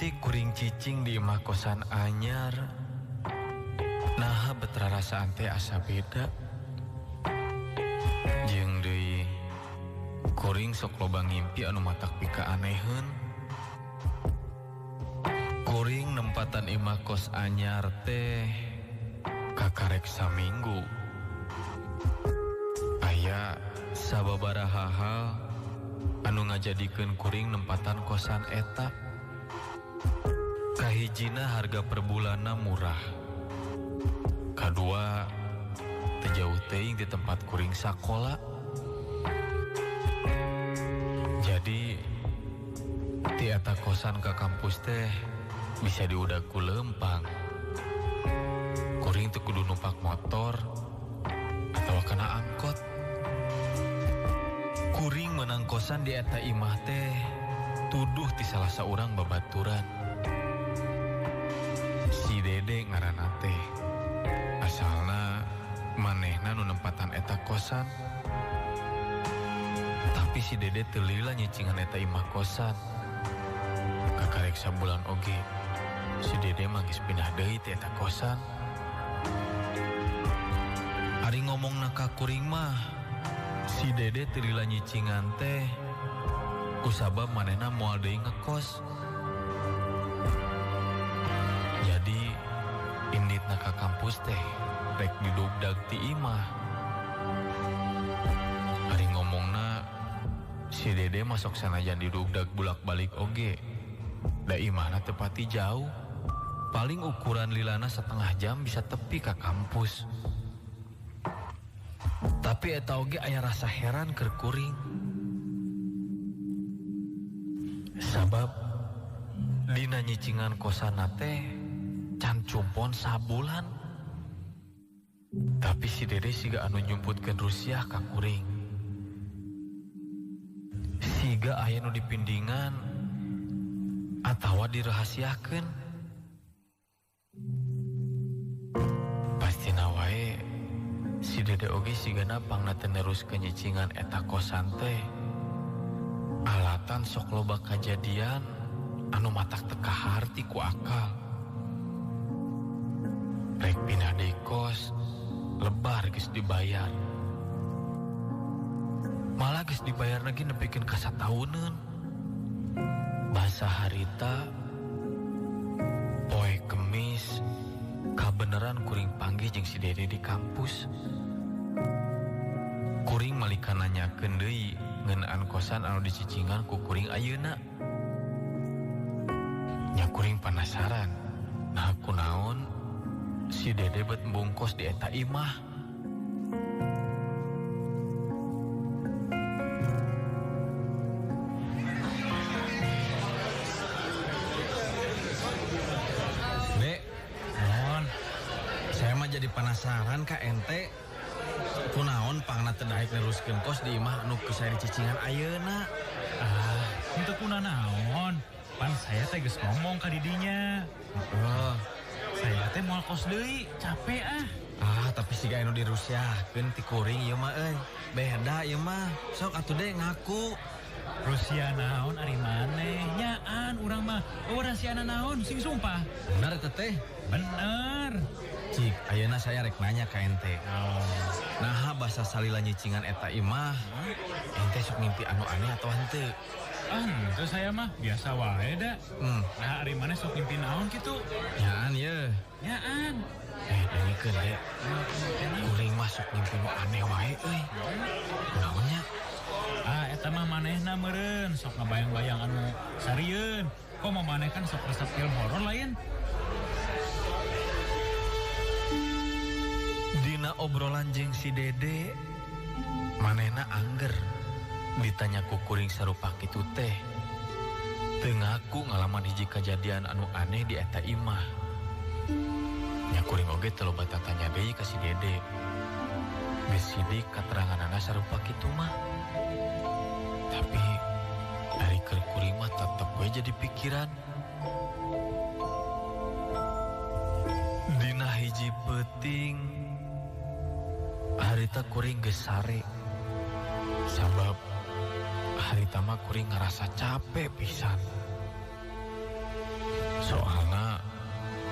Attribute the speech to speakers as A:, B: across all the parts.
A: Mimiti kuring cicing di imah kosan anyar. Naha bet rarasaan teh asa beda. Jeung deui kuring sok loba ngimpi anu matak pikaaneheun. Kuring nempatan imah kos anyar teh kakarek saminggu. Aya sababaraha hal anu ngajadikeun kuring nempatan kosan eta. Kahijina harga per bulanna murah. Kadua, teu jauh teuing di tempat kuring sakola. Jadi ti eta kosan ka kampus teh bisa diudag ku leumpang. Kuring teu kudu numpak motor atawa kana angkot. Kuring menang kosan di eta imah teh tuduh ti salah saurang babaturan. Si Dede ngaranna teh. Asalna manehna nu nempatan eta kosan. Tapi si Dede teu lila nyicingan eta imah kosan. Kakarek sabulan oge si Dede mah geus pindah deui ti eta kosan. Ari ngomongna ka kuring mah si Dede teu lila nyicingan teh kusabab manehna moal deui ngekos. Jadi inditna ka kampus teh rek didugdag ti imah. Ari ngomongna si Dede masuk sanajan didugdag bulak-balik oge. Da imahna teu pati jauh. Paling ukuran lilana setengah jam bisa tepi ka kampus. Tapi eta oge aya rasa heran keur kuring. Sabab dina nyicingan kosana teh can cumpon sabulan. Tapi si Dede siga anu nyumputkeun rusiah ka kuring. Siga aya nu dipindingan atawa dirahasiakeun. Pastina wae si Dede oge sigana pangna teu neruskeun nyicingan eta kosan teh. Alatan sok loba kajadian anu matak teu kaharti ku akal. Rek pindah deui kos, lebar geus dibayar. Malah geus dibayar lagi nepikeun ka satauneun. Basa harita poe Kemis kabeneran kuring panggih jeung si Dede di kampus. Kuring malika nanyakeun deui ngeunaan kosan anu dicicingan ku kuring ayeuna. Nya kuring panasaran, nah kunaon si Dede bet bungkos di eta imah.
B: Dek,
C: naon?
B: Saya mah jadi penasaran ka ente. Kunaon pangna teu daek neruskeun kos di imah anu geus saya dicicingan ayeuna.
C: Ah, henteu kunanaon. Pan saya teh geus ngomong ka didinya.
B: Heeh.
C: Saya teh moal kos deui, capek ah.
B: Ah, tapi siga anu dirusiahkeun ti kuring ieu mah euy. Beda ieu mah. Sok atuh deh ngaku.
C: Rusia naon ari maneh? Nyaan urang mah. Eueuh rahasiana naon sing sumpah.
B: Bener eta teh?
C: Bener.
B: Cik, ayeuna saya rek nanya ka ente.
C: Oh.
B: Naha basa salila nyicingan eta imah? Ente sok ngimpi anu aneh atau henteu?
C: Ah, henteu saya mah biasa wae da. Nah, ari maneh sok ngimpi naon kitu?
B: Nyaan ye.
C: Nyaan.
B: Dengekeun dek. Kuring mah sok ngimpi nu aneh wae euy. Kunaon nya?
C: Ah, eta mah manehna meureun sok ngabayang-bayang anu sarieun. Komo maneh kan sok resep film horor lain.
A: Dina obrolan jeung si Dede, manehna angger ditanya ku kuring sarupa kitu teh. Teu ngaku ngalaman hiji kajadian anu aneh di eta imah. Nya kuring oge teu loba tatanya deui ka si Dede. Geus sidik kateranganana sarupa kitu mah. Tapi ari keur kuring mah tetep we jadi pikiran. Dina hiji peuting harita kuring geus sare. Sabab harita mah kuring ngerasa capek pisan. Soalna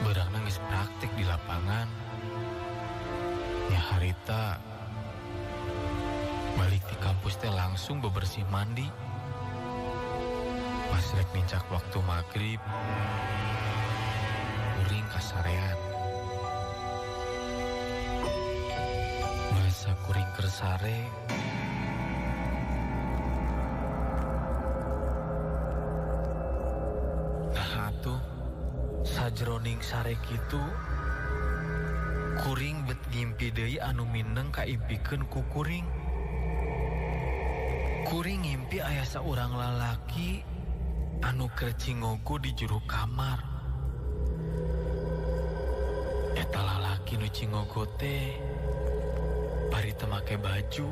A: beurangna geus praktik di lapangan. Nya harita balik di kampus teh langsung bebersih mandi. Pas rek nincak waktu maghrib, kuring kasarean. Masa kuring keur sare, nah atuh sajroning sare kitu kuring bet ngimpi deui anu mineng kaimpikeun ku kuring. Kuring ngimpi aya saurang lalaki anu keur cingogo di jero kamar. Eta lalaki nu cingogo teh bari teu make baju.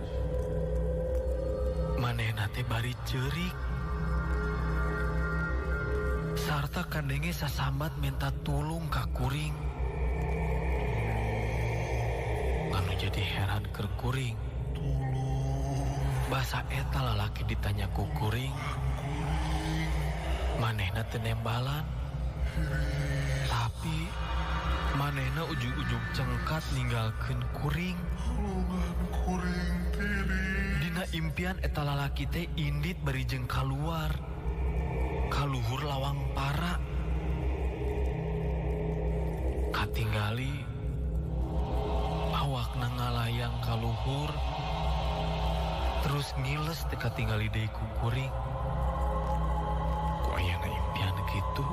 A: Manehna teh bari ceurik. Sarta kandenge sasambat minta tulung ka kuring. Anu jadi heran keur kuring. Basa eta lalaki ditanya ku kuring, manehna teu nembalan. Tapi manehna ujug-ujug cengkat ninggalkeun kuring. Dina impian eta lalaki teh indit bari jeung kaluar kaluhur lawang para. Katingali awakna ngalayang kaluhur terus ngiles teu katingali deui ku kuring. Ku ayana impian kitu,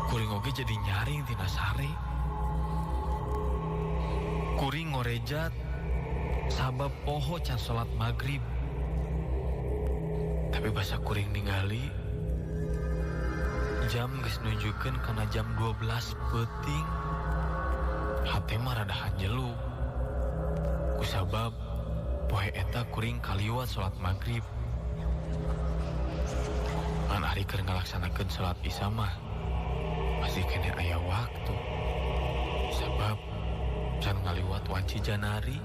A: kuring oge jadi nyaring tina sare. Kuring ngorejat sabab poho can salat maghrib. Tapi basa kuring ningali jam geus nunjukeun kana jam 12 peuting. Hate mah rada hanjelu. Kusabab poe eta kuring kaliwat salat maghrib. Ngan ari keur ngalaksanakeun salat isya mah masih keneh aya waktu. Sabab can ngaliwat wanci janari.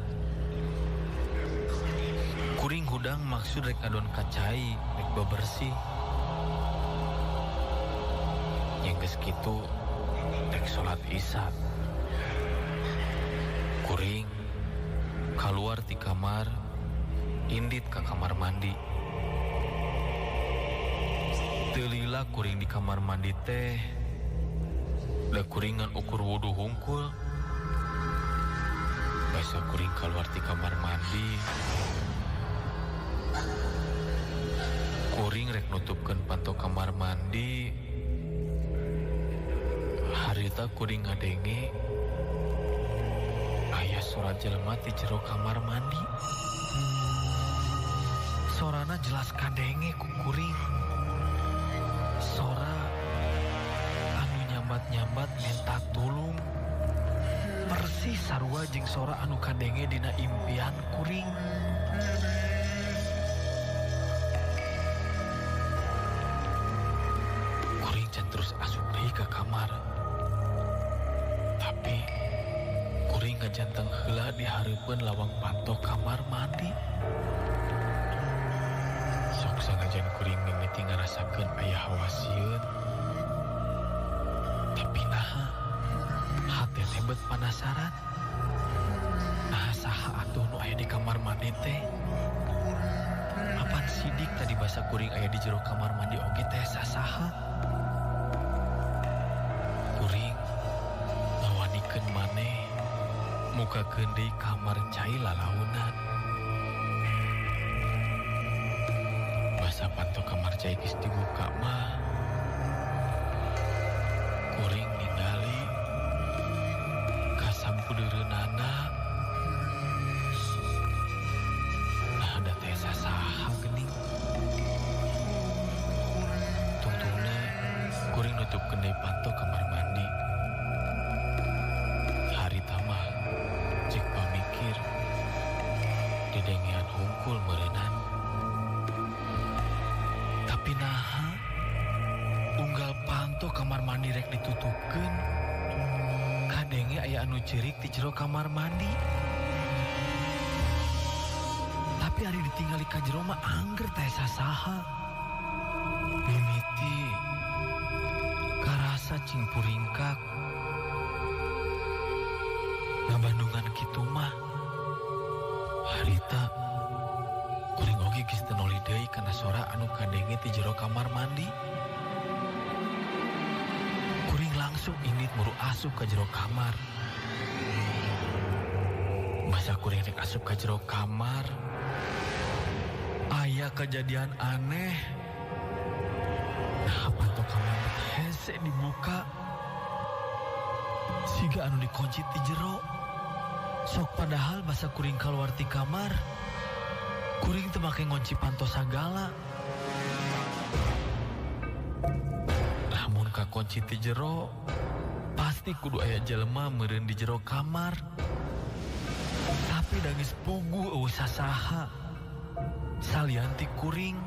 A: Kuring hudang maksud rek ngadon ka cai, rek bebersih. Yang geus kitu rek salat isya. Kuring kaluar ti kamar, indit ka kamar mandi. Teu lila kuring di kamar mandi teh, da kuring ngan ukur wudu hungkul. Basa kuring kaluar ti kamar mandi, kuring rek nutupkeun panto kamar mandi. Harita kuring ngadenge aya sora jelema ti jero kamar mandi. Sorana jelas kadenge ku kuring. Sora anu nyambat-nyambat minta tulung. Persis sarua jeung sora anu kadenge dina impian kuring. Kuring can terus asup deui ka kamar. Tapi kuring ngajanteng heula di hareupeun lawang panto kamar mandi. Sok sanajan kuring mimiti ngarasakeun aya hawa sieun. Tapi naha hate teh bet panasaran. Naha saha atuh nu aya di kamar mandi teh? Apan sidik tadi basa kuring aya di jero kamar mandi oge teh sasaha? Kuring ngawanikeun maneh mukakeun deui kamar cai lalaunan. Basa panto kamar cai geus dibuka mah, kuring ningali kasampudeureunana. Nah da teh sasaha geuning. Tungtungna kuring nutupkeun deui panto kamar mandi. Harita mah cek pamikir didengean hungkul meureunnan. Tapi naha unggal panto kamar mandi rek ditutupkeun, kadenge aya anu ceurik di jero kamar mandi. Tapi ari ditinggali ka jero mah angger teh sasaha. Mimiti cing puringkak. Ngabandungan kitu mah. Harita kuring oge geus teu noli deui kana sora anu kadenge ti jero kamar mandi. Kuring langsung indit muru asup ka jero kamar. Basa kuring rek asup ka jero kamar, aya kejadian aneh. Nah, panto kamar hese dibuka. Siga anu dikunci ti jero. Sok padahal basa kuring kaluar ti kamar, kuring teu make ngunci panto sagala. Lamun kakunci ti jero, pasti kudu aya jelema meureun di jero kamar. Tapi da geus puguh eueuh sasaha. Salian ti kuring.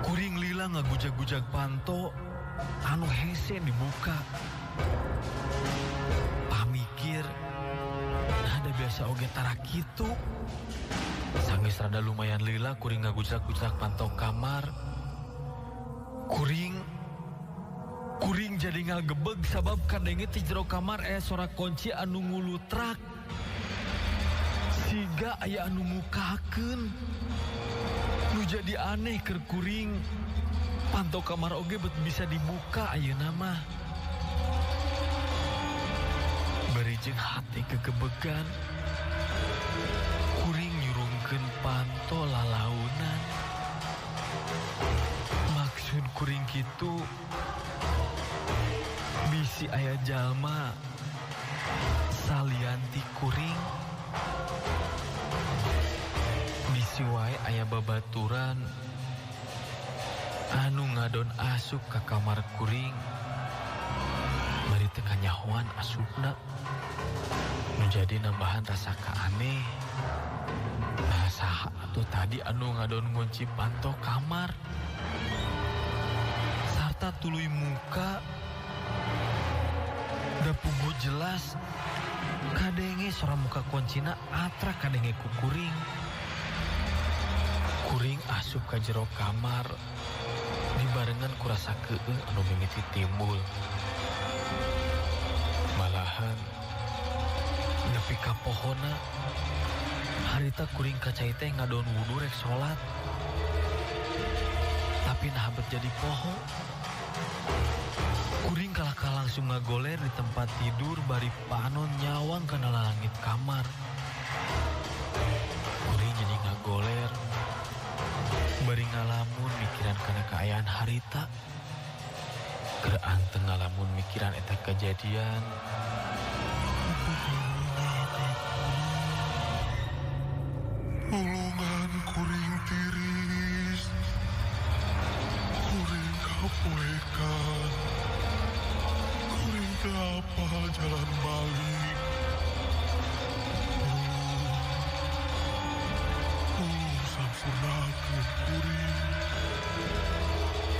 A: Kuring lila ngagujag-gujag panto anu hese dibuka. Pamikir nah da biasa oge tara kitu. Sanggeus rada lumayan lila kuring ngagujag-gujag panto kamar. Kuring jadi ngagebeg sabab kadenge ti jero kamar aya sora kunci anu ngulutrak. Siga aya anu mukakeun. Nu jadi aneh keur kuring. Panto kamar oge bet bisa dibuka ayeuna mah. Bari jeung hate kegebegan. Kuring nyurungkeun panto lalaunan. Maksud kuring kitu bisi aya jalma salian ti kuring. Bisi wae aya babaturan anu ngadon asup ka kamar kuring. Bari teu kanyahoan asupna. Nu jadi nambahan rasa kaaneh. Nah saha atuh tadi anu ngadon ngunci panto kamar. Sarta tuluy muka da puguh jelas kadenge sora muka kuncina atra kadenge ku kuring. Kuring asup ka jero kamar dibarengan ku rasa keueung anu mimiti timbul. Malahan nepi ka pohona harita kuring ka cai teh ngadon wudu rek salat. Tapi nah bet jadi poho. Kuring kalahka langsung ngagoler di tempat tidur bari panon nyawang kana langit kamar. Kuring jadi ngagoler bari ngalamun mikiran kana kaayaan harita. Keur anteng ngalamun mikiran eta kejadian.
D: Tulungan kuring tiris, kuring kapoekan, kuring teu apal jalan balik. Tulung sampurnakeun kuring,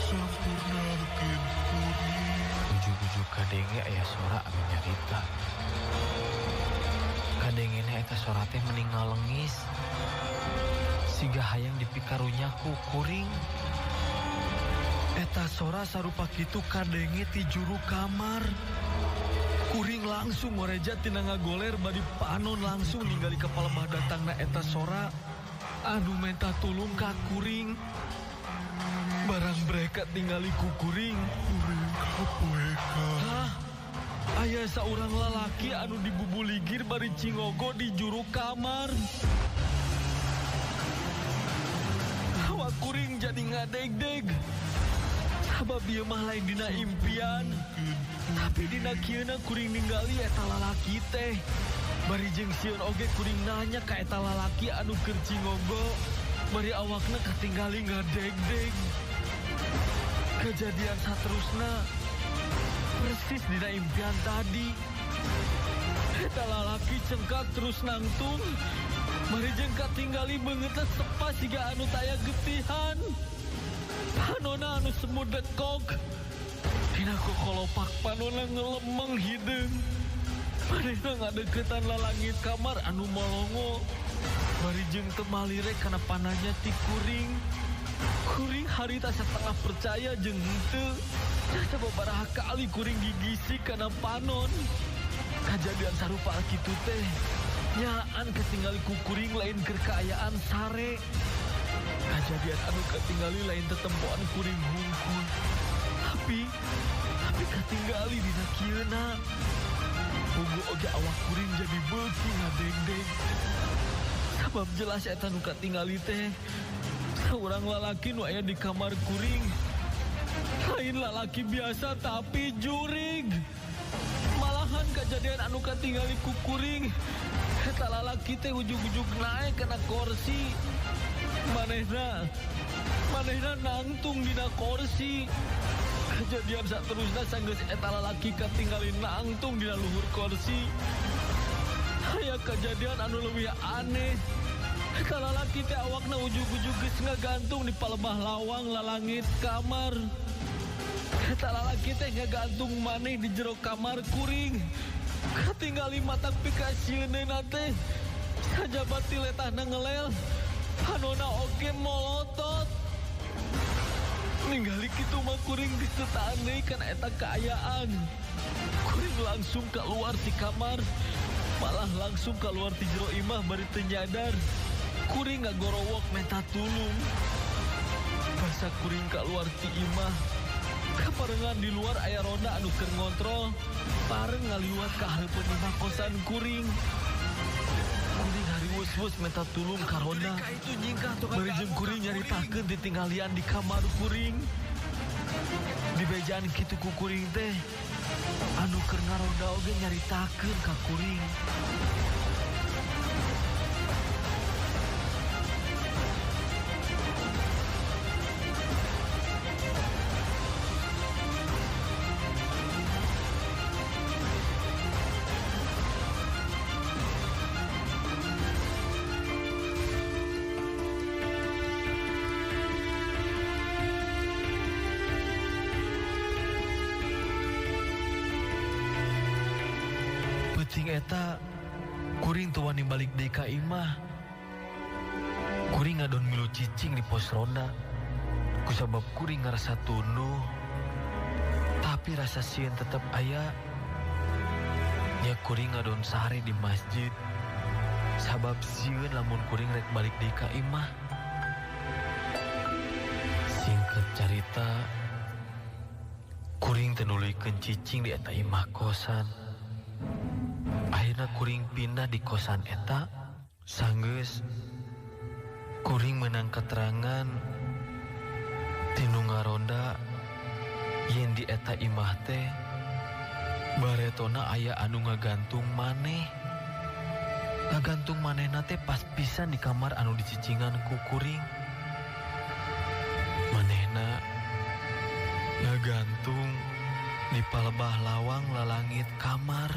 D: sampurnakeun kuring.
A: Ujug-ujug kadenge aya sora anu nyarita. Kadengena eta sora teh meni ngalengis. Siga hayang dipikarunya ku kuring. Eta sora sarupa kitu kadenge ti juru kamar. Kuring langsung ngoreja tina ngagoler bari panon langsung ningali ka palembah datangna eta sora. Anu menta tulung ka kuring. Barang mereka tingali ku kuring.
D: Kuring kapoekan.
A: Hah? Aya saurang lalaki anu dibubuligir bari cingogo di juru kamar. Awak kuring jadi ngadeg-deg. Sabab ieu mah lain dina impian. Tapi dina kieuna kuring ningali eta lalaki teh. Bari jeung sieun oge kuring nanya ka eta lalaki anu keur cingogo. Bari awakna katinggali ngadeg-deg. Kejadian saterusna persis dina impian tadi. Eta lalaki cengkak terus nangtung. Bari jeung katinggali beungeutna sepa siga anu taya getihan. Panona anu semu dekok. Dina kokolopak panona ngelemeng hideung. Manehna ngadeukeutan lalangit kamar anu molongo. Bari jeung teu malire kana pananya ti kuring.
E: Kuring harita setengah percaya jeung henteu. Sababaraha kali kuring gigisik kana panon. Kajadian sarupa kitu teh nyaan katingali ku kuring lain keur kaayaan sare. Kajadian anu katingali lain tetempoan kuring hungkul. Tapi katingali dina kieuna. Pugu oge awak kuring jadi beuki ngadengdeng. Sabab jelas eta nu katingali teh saurang lalaki nu aya di kamar kuring. Lain lalaki biasa tapi jurig. Malahan kejadian anu katingali ku kuring eta lalaki teh ujug-ujug naek kana kursi. Manehna nangtung dina kursi. Kejadian saterusna sanggeus eta lalaki katingali nangtung dina luhur kursi. Aya kejadian anu leuwih aneh. Eta lalaki teh awakna ujug-ujug geus ngagantung di palebah lawang lalangit kamar. Eta lalaki teh ngagantung maneh di jero kamar kuring. Katingali matak pikasieunna teh. Sajaba ti letahna ngelel, panona oge molotot. Ningali kitu mah kuring geus teu tahan deui kana eta kaayaan. Kuring langsung keluar ti kamar. Malah langsung keluar ti jero imah bari teu nyadar. Kuring ngagorowok menta tulung. Basa kuring keluar ti imah. Kaparengan di luar aya ronda anu keur ngontrol. Pareng ngaliwat ka hareupeun imah kosan kuring. Kuring hariwus-wus menta tulung ka ronda. Bari jeung kuring nyaritakeun ditinggalian di kamar kuring. Dibejaan kitu ku kuring teh. Anu keur ngaronda oge nyaritakeun ka kuring. Peuting eta kuring teu wani balik deui ka imah. Kuring ngadon milu cicing di pos ronda. Kusabab kuring ngarasa tunduh. Tapi rasa sieun tetep aya. Nya kuring ngadon sare di masjid. Sabab sieun lamun kuring rek balik deui ka imah. Singkat carita, kuring teu nuluykeun cicing di eta imah kosan. Akhirna kuring pindah di kosan eta. Sanggeus kuring menang keterangan tinu ngaronda yen di eta imah teh baretona aya anu ngagantung maneh. Ngagantung manehna teh pas pisan di kamar anu dicicingan ku kuring. Manehna ngagantung di palebah lawang lalangit kamar.